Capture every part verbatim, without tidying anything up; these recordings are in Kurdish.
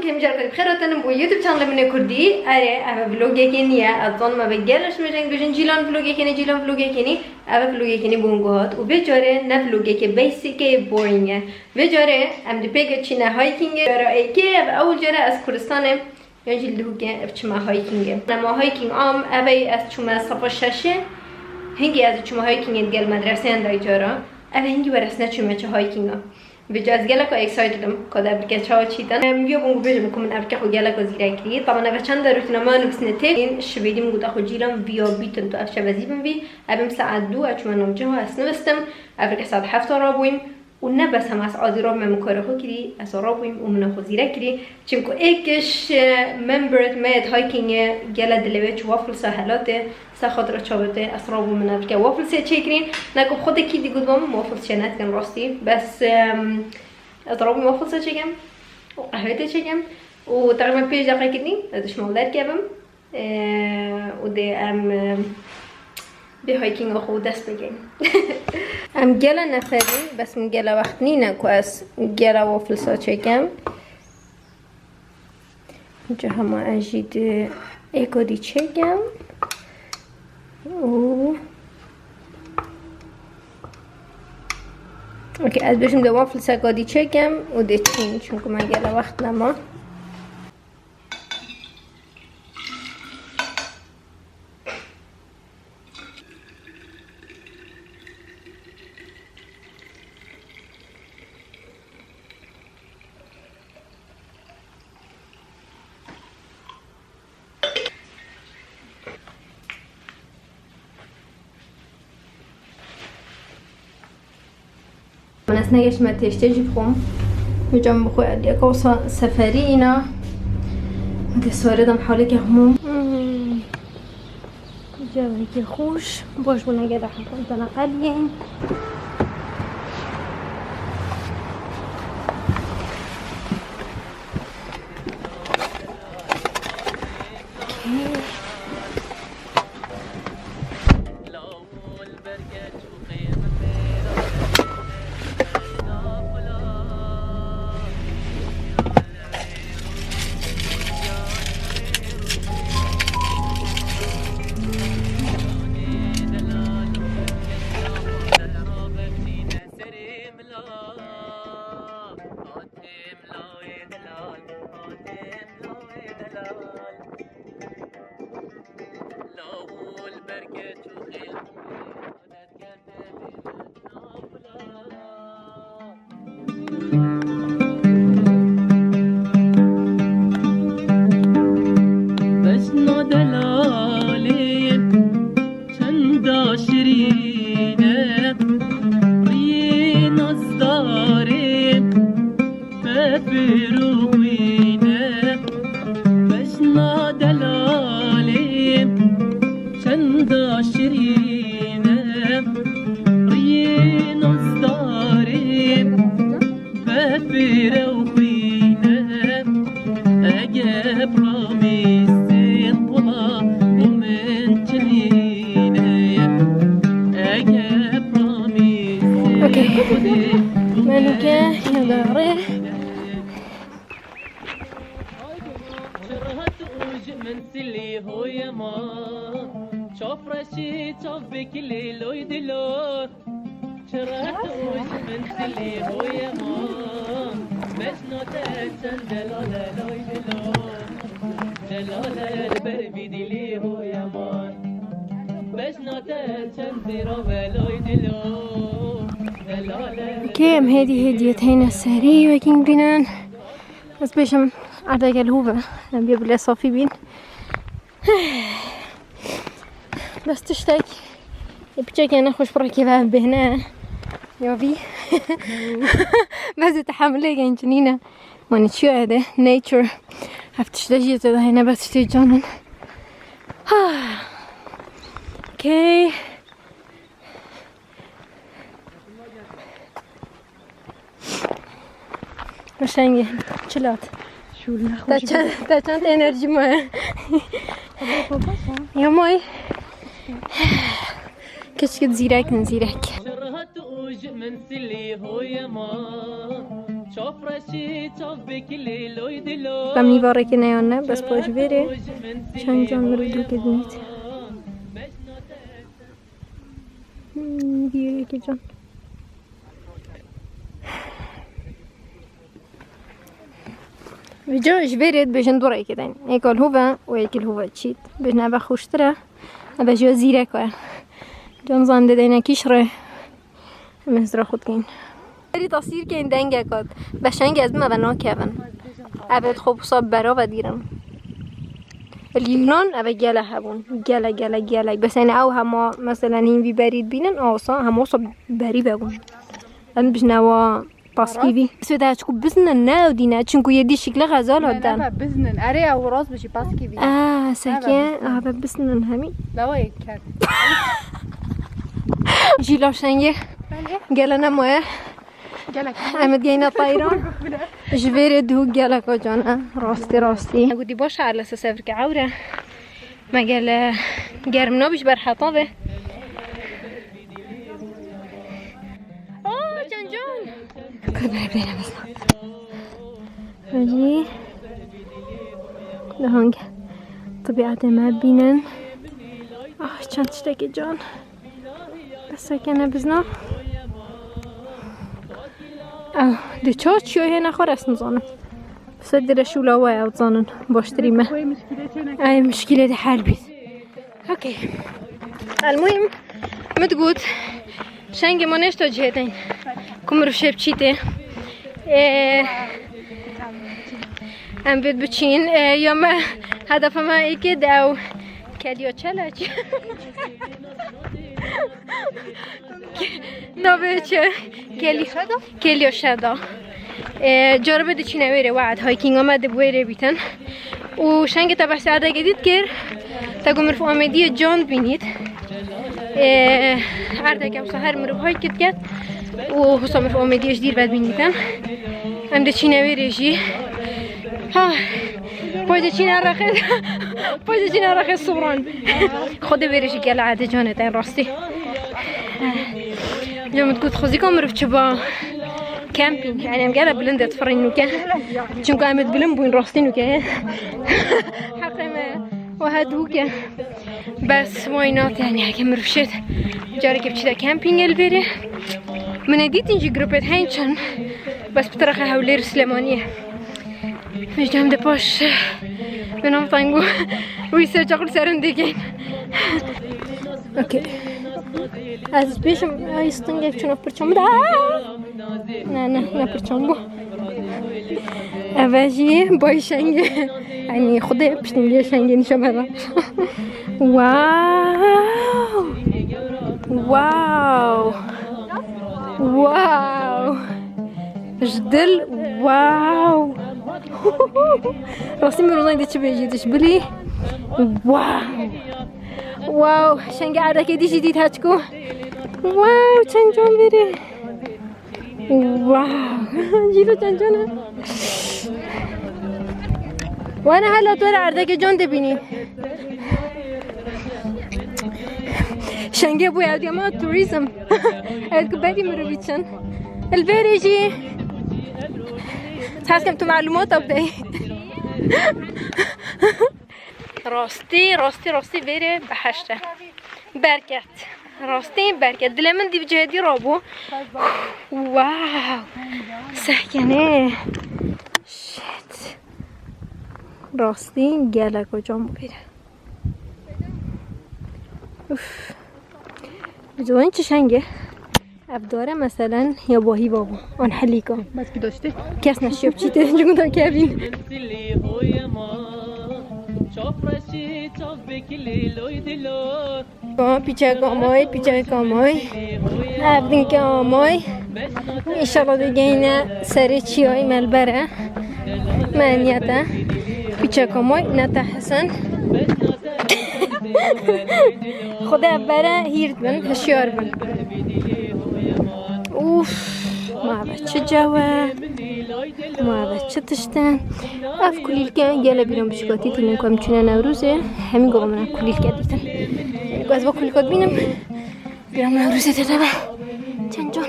Em careke bi xêr hatin bo YouTube channelê min ê Kurdî. Erê, ev vlogekê nî ye. Ez zanim ev gelek ji me jeng dibêjin Cîlan vlogekê nî, Cîlan vlogekê nî. Ev vlogekê nî bo hingû hat. Û vê carê ne vlogekê basic e, boring e. Vê carê em dê pêk çîne hikingê. Cara êkê, ev ewil care ez Kurdistanê yan jî li Dihokê ev çima hikingê. Nema hiking am, ev ê ez çûme sefa şeşê. Hingê ez çûme hikingê digel medreseyan de cara. Ev hingî were ez neçûme çi hikinga. Vêca ez geleka excited im, ka dev bike çawa çîtin. Em viya bûn ku bêjim ku min ev rike xwe geleka zîrek kirî. Taban ev çend de rutîna me nivîsine tê. Şivêdî min gote xwe Cîlan viya bîtin tu ev şeve zî bin vî. Ev im saet du, ez çûme navciha ez nivistim. Ev rike saet hefta rabûyim. Û ne bes hema ez azî rabûme min karê xwe kirî, ez rabûyim û min xwe zîrek kirî. Çimku êk ji member me yê hikingê gele dilê wê çi waffles a helatê. Ser xatira çavê te ez rabûm min ev rike wafflesê çêkirîn. Neka bi xwe de kî dî got ba min waffles çê nedikin rastî. Bes, em, ez rabûm wafflesê çêkim û qehwê tê çêkim. Û teqrîben pênc deqe kirîn ez dişim derkevim. E, û dê em, e, bê hikinga xwe dest pê kein. Em gele neferî, bes min gele wext nîne ku ez gele wafflesa çêkim. Ca hema ez jî di êko dî çêkim. Û, okey, ez bêjim de waffleseka dî çêkim û dê çîn, çunku me gele wext nema. Min ez negeştime têştê jî bixwim. Hocam bi xwe eliyeka wisa seferî îna. Hadi sare dem haleke hemû. Hmm. Cewekî xweş. Baş bûne gele heqan tene qeliyên. Bejna delalê çenda şirîn e, riyê nazdarê pepir û xwîn e. Bejna delalê çenda şirîn e, riyê nazdarê pepir û xwîn e. Ege piramîsên qula bo min çinîne. Ege piramîsên Okey. Xwedê bo Melike, min çinîne. Çi rehet û ji min silî hoye ma. Çav reşî çav bikilî loy dilo. Çi rehet û ji min silî hoye ma. Bejna te çend delale loy dilo. Delale li ber vî dilî hoye ma. Bejna te çend zîra ve loy dilo. Delale li Kê em hêdî hêdî yê teyne serî wekî bînin. Ez bêjim erdeke li hû ve. Em bê bile safî bîn. Bes tiştek. Ê piçekê nexweş bi rekê ve bêhne. Ya vî. Bes ê tehamilê genç nîne. Wanî çi ye de? Nature. Ev tişte jî yê te de hene bes tiştê canin. Ha. Okey. Roşengê, çilat. Şûl nexweş. Te çend, te çend enerjî maye? Ya may. Keşke zîrek in, zîrek. Rehet û ji min silî hoye ma. Em nîvareke neyan ne, bes paş vêrê çend can mirov dû didinît. Hmm, diyareke can. Vêca ji vê rê dibêjin du rêkê deyn. Êka li hûv e û êkî li hûv e çît. Dibêjin eve xweştir e. Eve jî zîrek e. Can zan dê deyne kîş rê. Em ê hizra xwe dikeyn. Berî tasîr keyn dengek hat. Beşeng ez bim eve nakevin. Eve xwe wisa bera vedîrin. Lîlnan eve gele hebûn. Gele, gele, gele. Bes yani ew hema mesela hîn vî berî dibînin, awsa hema wisa berî vebûn. Em bijnewa paskî vî. Swêde çiku biznin ne ew dîne, çinku yê dî şikle xezal hat dan. Biznin. Erê ew rast bişî paskî vî. Ah, seke, eve biznin hemî. Lawa yek ker. Jîla şengê. Belê. Gele nemaye. Gelek. Em ê geyne tayran. Ji vê rê dû gelek can e. Rastî, rastî. Gotî baş e, lese sevrike ewre. Me gele germ nabî ji ber heta ve. Oh, çend can. Kır bire bire mesela. Hadi. Daha hangi? Tabiatê me bînin. Ah, çend tiştekî can. Bes sekene bizna. Ah, di çaç çiyo hê nexwe resm zanim. Bes dire şûla we ew zanin. Baştirî me. Ay, muşkile de hel bît. Okey. Elmuhîm, min digot, şengê me nêşta cihê deyn. Ku mirov şê biçîtê. Ê, em vê biçîn. Ê, ya me, hedefa me êkê de ew keliya çeleç. Navê çi? Kelî-, Keliya Şeda. Ee, caribe diçîne wêrê we'd, hikinga me di wêrê bîtin. Û şengê te behsê erdekê dît kir, te ku mirov amêdiye can bînît. Ee, erdeke wisa her mirov hike diket û wisa mirov amêdiye ji dîr ve dibînîtin. Em diçîne wêrê jî. Ha, payde çîne rexê, payde çîne rexê soran. Xwedê wêrê jî gele erdê canê te rastî. Ya min digot xwezîka mirov çi ba camping. Yani em gele bilind difirin nûke. Çunku em ê bilind bûn rastî nûke. Heqê me. We het bûke. Bes why not yani heke mirov şêt. Careke biçîte campingê li vêrê. Min ê dîtin jî grupê heyn çin. Bes bi tiraxa Hewlêr û Silêmaniyê. Vêcem de paş. Bi nav tango. Wî ser çaqul serin degên. Okey. Ez bêjim, ay stingek çûna pirçam da. Ne, ne, ne pirçam bu. Eve jî bay şengê. Yanî xudê piştî şengê nîşe me da. Wow. Wow. Wow. Ji dil, wow. Rastî min rozan dê çi bêjî, diş bilî. Wow. Wow. Şengê erdekê dî jî dît heçku. Wow, çend can verê. Wow. Jîro çend can e. Wana hala tu erdekê can dibînî. Şengê bû ew ma turizm. Ew ku berî mirovî çin. Li vêrê jî. Heskem tu malûmata bidey. Rastî, rastî, rastî vêrê beheşt e. Berket. Rastî berket. Dilê min dî bi cihê dî rabû. Wow. Sehkenê. Shit. Rastî gelek can bû vêrê. Uf. Zonin çi şengê? Ev dare meselen ya bahî babo. An helîka. Bes ki doştê. Kes neşiyo biçîte, çunku da kevîn. Ba, pîçek amay, pîçek amay. Ev dinke amay. Înşallah digeyne serê çiyayê me li ber e. Me niyet e. Pîçek amay, ne te hesen. Xwedê ev bere hîr bin, hişyar bin. Uf, ma ve çi cew e. Ma ve çi tişt e. Ev kulîlke gele bîran biçûka tî tînin ku em çûne Newrozê. Hemî gola min kulîlke dîtin. Ku ez va kulîlka dibînim. Bîran Newrozê tê de be. Çend can.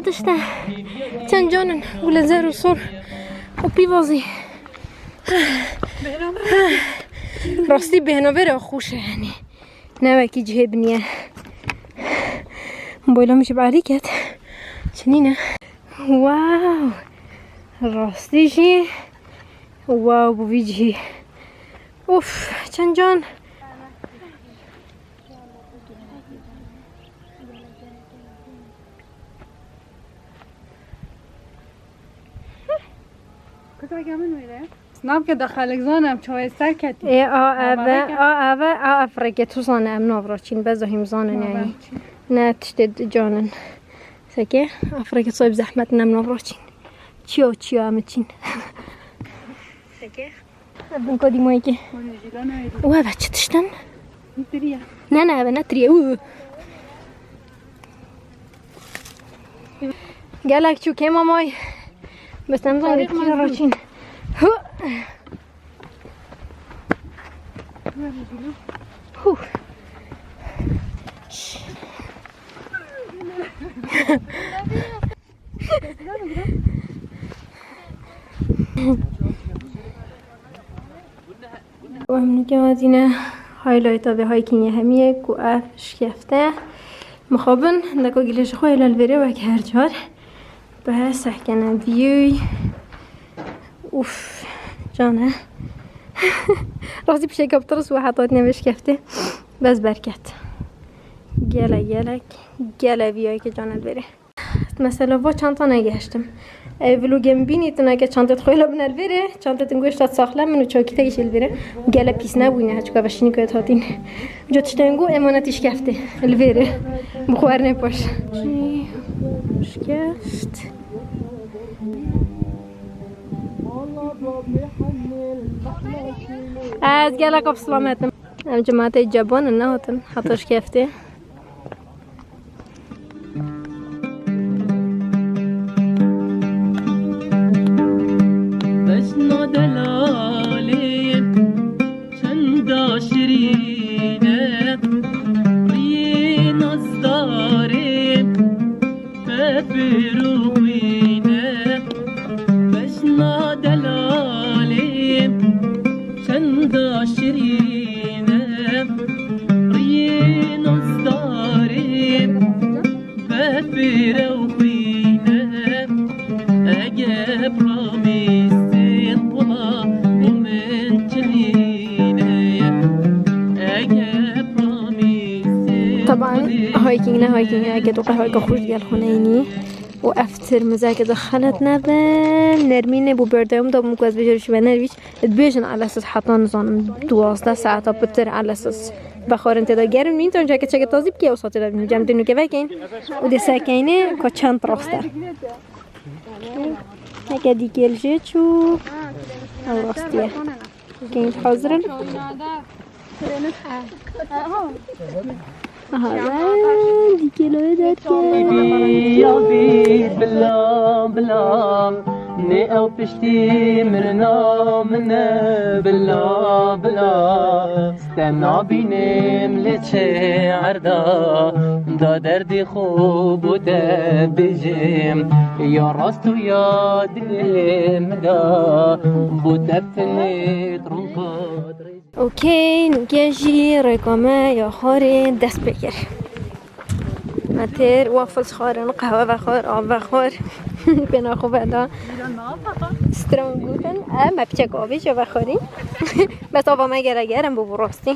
Tişt e. Çend can in, gule zer û sor û pîvazî. Rastî bêhna vê re xweş e, yanî. Ne wekî cihê binî ye. Mobayla min jî bi erî ket. Çi nîne? Wow! Rastî jî. Wow, bi vî cihî. Uf, çend can. Kutaka min wêre. Nabke de xelek zanem çawê ser ketî. Ê, a, eve, a, eve, a, ev rêke tu zane em navraçîn, beza hîm zanin yani. Ne tiştê canin. Seke, ev rêke sahib zehmet nem navraçîn. Çiyo, çiyo em çîn. Seke. Bin kodî moyekê. Û eve çi tiştin? Tiriye. Ne, ne, eve ne tiriye. Û. Gelek çû kêma may. Bes em zan kî raçîn. Hu. Hu. Em nûke hatîne highlighta vê hikingê hemî ye ku ev şikefte. Mixabin, deka gilê ji xwe ye li vêrê wek her car. Be sehkene view. Uf, can e. Rastî pişeka bi tirs û heta hatine vê şikeftê. Bes berket. Gelek, gelek, gelek vîyayeke can e li vêrê. Mesela va çanta negehiştim. Ev vlogê min bînî, tu neke çantê xwe la bine li vêrê, çantê din goşta saxlem min û çakî te jî li vêrê. Gele pîs nebûyne, heçka veşînî ku hatîn. Ca tiştên ku emanetî şikeftê li vêrê. Bi xwe ernê paş. Şikeft. Ez gelek bi silamet im. Em cemaetê ceban in nehatin heta şikeftê. Bejna delalê çenda şirîn e, rî nazdarê pepir û xwîn e. Bejna delalê çenda şirîn e, rî nazdarê pepir û xwîn e. Ege piramîstin wila bo min çilîne. Ege piramîstin Taban, hiking ne hiking e, eke tu qehweke xweş digel xwe neyînî û ev tirmizeke de xelet nebe, nermînê bo berdewam da min ku ez bêjim ji we nervîç. Dibêjin elesiz heta nizanim duwazdeh saeta pitir elesiz vexwarin tê de gerim nîn, tenca keçeke tazî bike ew saetê de bînin. Cem dê nûke vekeyn û dê sekeynê ka çend rast e. Heke dîkêl jê çû. Ew rastî ye. Keyn hazir in. Aha, ben dîkêloyê derket. Bî ya bî bila bila, nê ew piştî mirina min e bila bila. Te nabînim lê çi erda, da derdê xwe bo te bêjim. Ya rast û ya dilê min da, bo te finêt ronka. Okey, nûke jî rêka me ya xwarê dest pê kir. Me têr waffles xwarin, qehwe vexwar, av vexwar. Pêna xwe veda. Strong gotin. E, me piçek avê jî vexwarî. Bes ava me gere germ bû, bi rastî.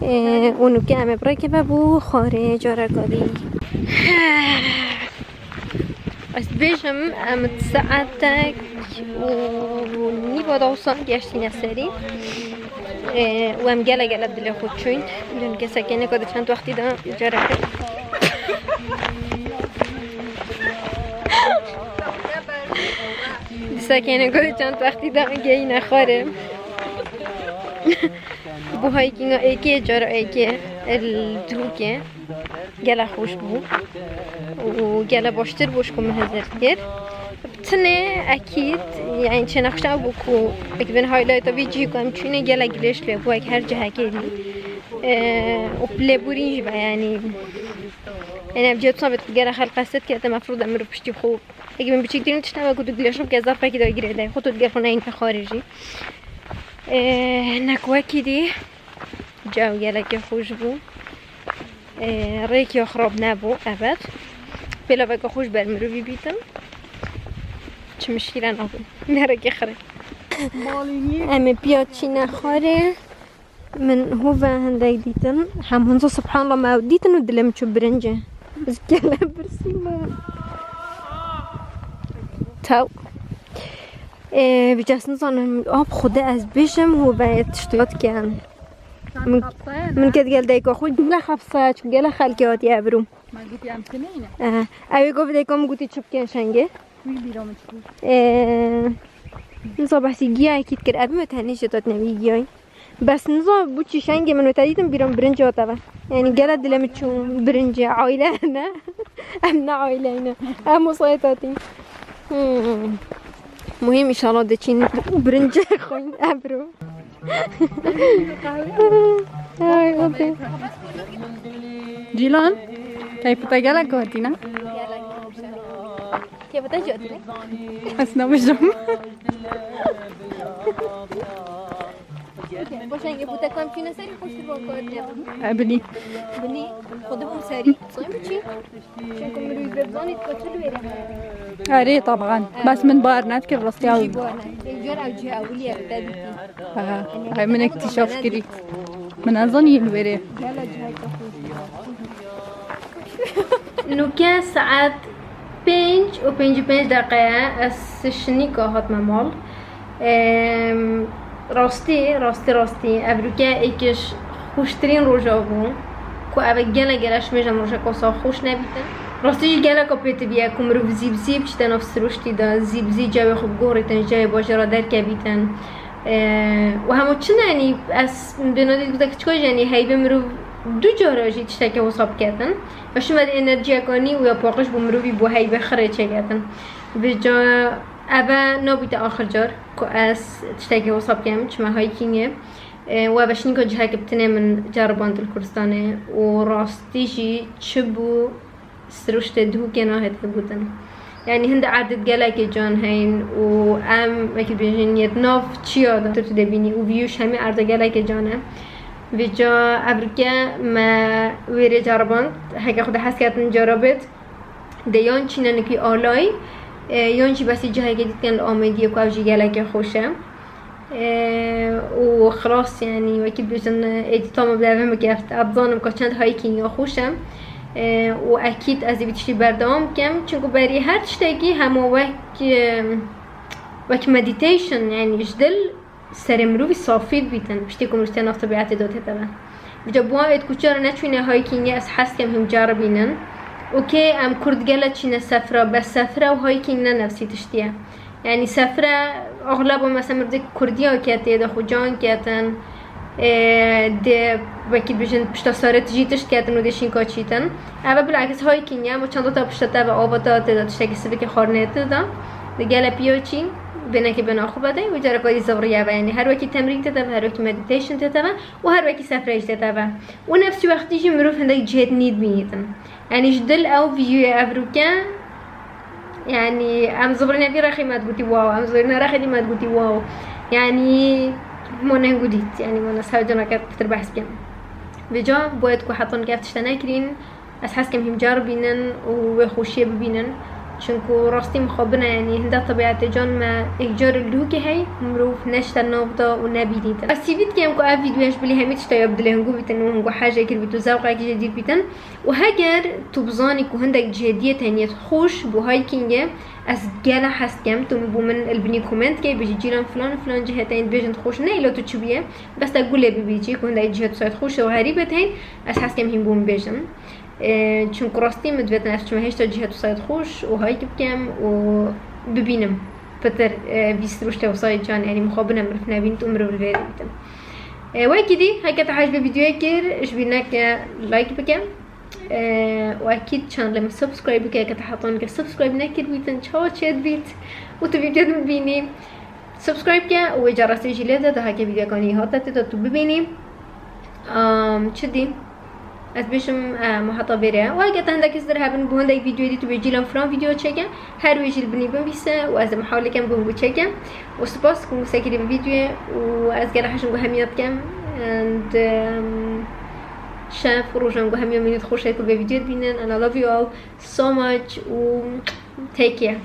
E, û nûke em ê bi rêkê ve bû xwarê careka dî. Ez dibêjim, em saetek û nîva da wisa geştîne serî. Ê, û em gele gele dilê xwe çûyn. Dûn kesekê nêka di çend wextî de careke. Di sekê nêka di çend wextî de geyîne xwarê. Bo hikinga êkê, cara êkê li Dihokê gele xweş bû û gele baştir bû ji ku min hizir kir. Tenê ekîd, yani çênexşa bû ku wek bin highlighta vî cihî ku em çûyînê gele gilêş lê bû, wek her cihekê dî. Ee, û lêborîn jî be, yani Yani ev cihê tu sabit gere xelq qestet ke te mefrûd e mirov piştî xwe. Eke min biçîktirîn tişt heme ku tu dilê xwe bike zaf pekî dagirê de. Xwe tu digel xwe neyne xarê jî. Ee, hinek wekî dî. Caw gelekê xweş bû. Ee, rêkê xirab nebû, evet. Pêlaveke xweş ber mirovî bîtin. Çi mişkîle nabin. Nerekê xirê. Em ê piya çîne xarê. Min hûve hindek dîtin. Hem hunza subhanallah me ew dîtin û dilê min çû birince. Ez gele birsî me. Taw. Ee, vîca ez nizanim. Ab, Xwedê ez bêjim hûve tişt hat ken. Min, min ket gel dayka xwe gele xapsaya, çi gele xelkê hatiye evru. Ma gotî em tineyne. Ehe. Ew ê gov dayka min gotî çi bikin şengê. Wî bîra min çi bû? Ee, niza behsî giyayekî dikir. Ev me tenê jê datine wî giyayî. Bes niza bû çi şengê min wete dîtim bîra min birinci hate ve. Yani gele dilê min çû birinci. Aile ne. Em ne aileyne. Em o sayet hatî. Hmm. Muhîm inşallah de çîn birinci xwîn evro. Ay, Xwedê. Cîlan, keyfê te gelek hatî ne? Keyfê te jî hatî ne? Ez nabêjim. Baş engê bû te kam çîne serî xweştir bû hatî ne? E, binî. Binî. Xwedê bûm serî. Sayın biçî. Çimkî mirov vê bizanî tu çi li wê re. Erê, taban. Bes min bar nedikir, rastî ew. Jî bar ne. Ê, car ew cihê ewilî ye, te dîtî. Aha. Yanî, ay, min ek tişaf kirî. Min nezanî li wê re. Gela cihê te xweş. Nûke saet pênc û pêncî pênc deqe ye. Ez şinîka hatime mal. Em, rastî, rastî, rastî, evroke êk ji xweştirîn roja bû, ku ev e gelek, gelek ji me jî em rojek wisa xweş nebîtin. Rastî jî geleka pêtivî ye ku mirov zî bi zî biçîte nav siruştî de, zî bi zî cewê xwe bigorîtin, ji cewê bajêra derkevîtin. E, û hema çi ne, yanî ez bênadî dikû te kiçika jî, yanî heyvê mirov du cara jî tiştekê wisa biketin. Ya şûme de enerjiyeka nî û ya paqij bo mirovî bo heyvê xirê çêketin. Vêca Eve nabîte axir car ku ez tiştekî wisa bikem, çime hikingê. E, û eve şinîka cihekî bi tinê min ceriband li Kurdistanê û rastî jî çi bû siruştê dihûkê nahête gotin. Yanî hinde erdê gelekê can heyn û em wekî dibêjin yê di nav çiya de tu dê bînî û vî ji hemî erda gelekê can e. Vêca evroke me wê rê ceriband, heke xwe de hez ketin cara bêt. De yan çîne nikî alay, e, yan jî besî cihekê dî dikin li Amêdiyê ku ew jî gelekê xweş e. E, û xilas, yanî wekî dibêjin, êdî tam bi devê min gift. Ez dizanim ka çend hiking ya xweş e. E, û ekîd ez ê vî tiştî berdewam bikim. Çimkî berî her tiştekî hema wek, e, wek meditation, yanî ji dil serê mirovî safî dibîtin, piştî ku mirov tê nav tebîetê de tête ve. Vêca bi wan êd ku cara neçûne hikingê ez hez dikim hîn caribînin. Okey, em kurd gele çîne sefra, bes sefra û hiking ne nefsî tiştî ye. Yanî sefre, axleba mesela mirov dê kurdiya ke tê de xwe can ketin, ê, dê wekî bijin pişta sare tijî tişt ketin û dê şînka çîtin. Eve bilakis hiking e, ama çanda te pişta te ve ava te tê de tiştekî sivikê xwarinê tê de. Di gele piya çî, bênekê bêna xwe vede, wê cara karî zivriye ve. Yanî her wekî temrîn tê de ve, her wekî meditation tê de ve û her wekî sefre jî tê de ve. Û nefsî wextî jî mirov hindek cihêt nî dibînîtin. Yanî ji dil ew vîdyoyê evroke, yanî em zivrîne vî rexî me digotî wow, em zivrîne rexê dî me digotî wow. Yanî mo nehêngû dît, yanî wana ser caneke pitir behs bikim. Vêca boyet ku hetan ke ev tişte nekirîn, ez hez dikim hîn car bînin û wê xweşiyê bibînin. Çimkû rastî mixabin e, yanî hinde tebîetê can me êk car li dihûkê hey, mirov neşte nav de û nebînîtin. Ez hîvî dikim ku ev vîdyoya ji bilî hemî tişta ya bi dilê hingû bîtin û hingû hejê kiribît û zewqekî jê dîr bîtin. Û heger tu bizanî ku hindek cihê dî yê tenê xweş bo hikingê, ez gele hez dikim, tu bo min li binî koment key, bêjî cîran filan û filan cihê tenê dibêjin xweş, ne îla tu çi bûye, bes te gulê bibî cî ku hindek cihê tu sayet xweş û xerîbê tên, ez hez dikim hîn bo min bêjin. Ee, çimkû rastî min divêtin ez çime hêşta cihê tu sayet xweş û hikî bikim û bibînim. Pitir, e, vî siruştê wisa can, yanî mixabin e mirov nebînit û mirov li vê dibîtin. E, wekî dî, heke te hej bi vîdyoyê kir, ji bîr neke like bike. E, û ekîd channelê min subscribe bike, heke te hetan ke subscribe nekiribîtin, çawa çêdibît û tu vîdyo din bibînî. Subscribe ke û wê carastê jî lê de, daha ke vîdyoyeka nî hate tê de tu bibînî. Am, çi dî? Ez bêjim, e, muhata vêre. Û eger te hindek kes dir hebin, bo hindek vîdeoyê dî tu bê cîlan filan vîdeo çeke, her wê jî li binî binvîse û ez ê mihawle kem ku hûn çekim. Û spas ku hûn sekirî vî vîdeoyê û ez gelek hejim ku hemiya dikem. And, um, şev û rojan ku hemiya mînî xweş e ku vê vîdeoyê dibînin. And I love you all so much û take care.